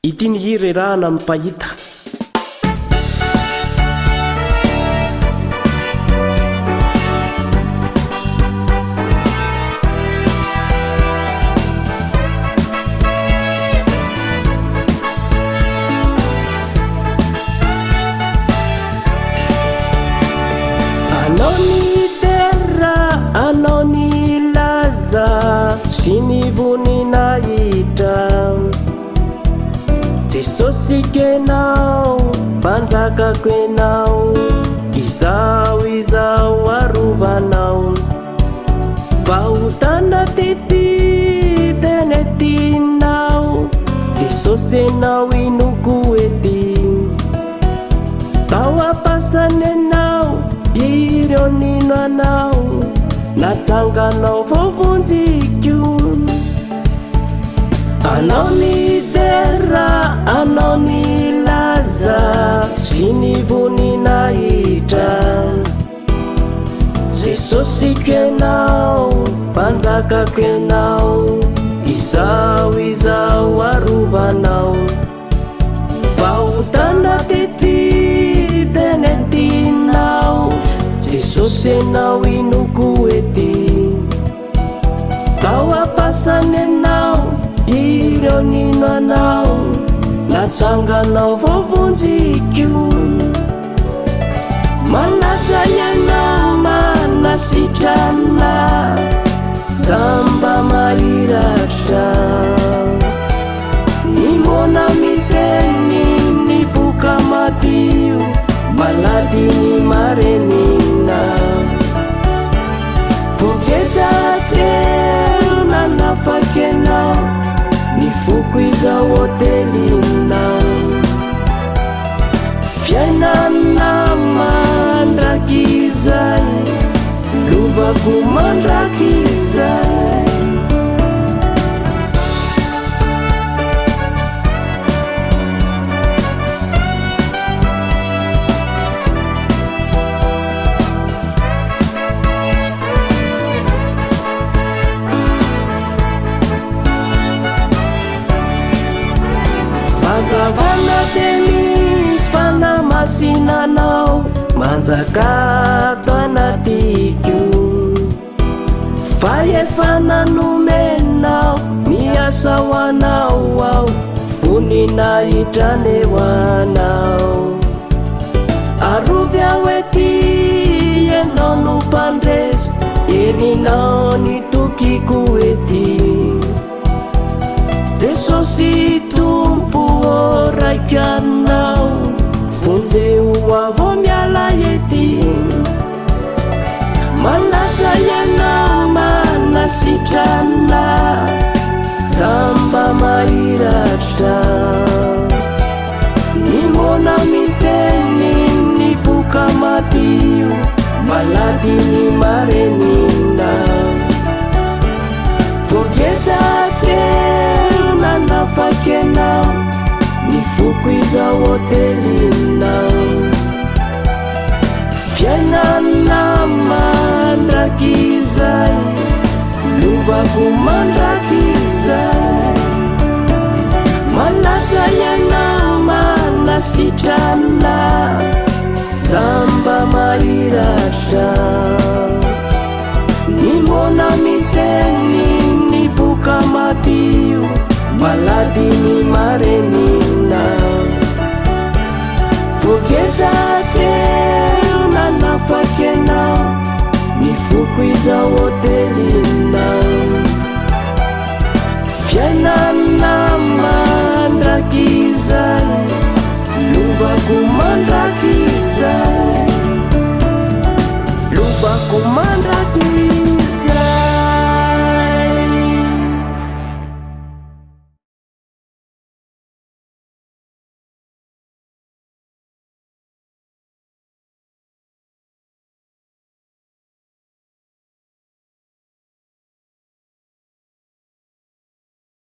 Ity ny hira iarahana amin'ny mpahita. Anao ny dera, anao ny laza sy ny voninahitra. Jesosiko Ianao, Mpanjakako Ianao, Izaho, izaho arovanao. Fahotana tety tena tianao, Jesosy Ianao inoko ety. Tao am-pasana Ianao, ireo nino Anao, natsanganao voavonjiko. Anao ny dera, anao ny laza sy ny voninahitra. Jesosiko Ianao, Mpanjakako Ianao, izaho, izaho arovanao. Fahotana tety teny entinao, Jesosy Ianao inoko ety. Tao am-pasana Ianao, ireo nino Anao, natsanganao voavonjiko. Malaza Ianao manasitrana, jamba mahiratra. Ny moana miteny, ny boka madio, malady ny marenina. Voageja telo nanafaka ianao, ny foko izao hotelinao. Fiainana mandrakizay, lovako mandrakizay. Fahazavana dia misy fanamasinanao manjaka ato anatiko. Fahefana nomenao miasa ho anao aho, voninahitra anie ho anao. Arovy aho ety, ianao no mpandresy, herinao ny tokiko ety. Jesosy Tompo ô raiko anao, vonjeo aho vao miala ety. Malaza ianao manasitrana, jamba mahiratra. Ny moana miteny, ny boka madio, malady ny marenina. Voageja telo nanafaka ianao, ny foko izao hotelinao. Fiainana mandrakizay, lovako mandrakizay. Malaza ianao manasitrana, jamba mahiratra. Ny moana miteny, ny boka madio, malady ny marenina.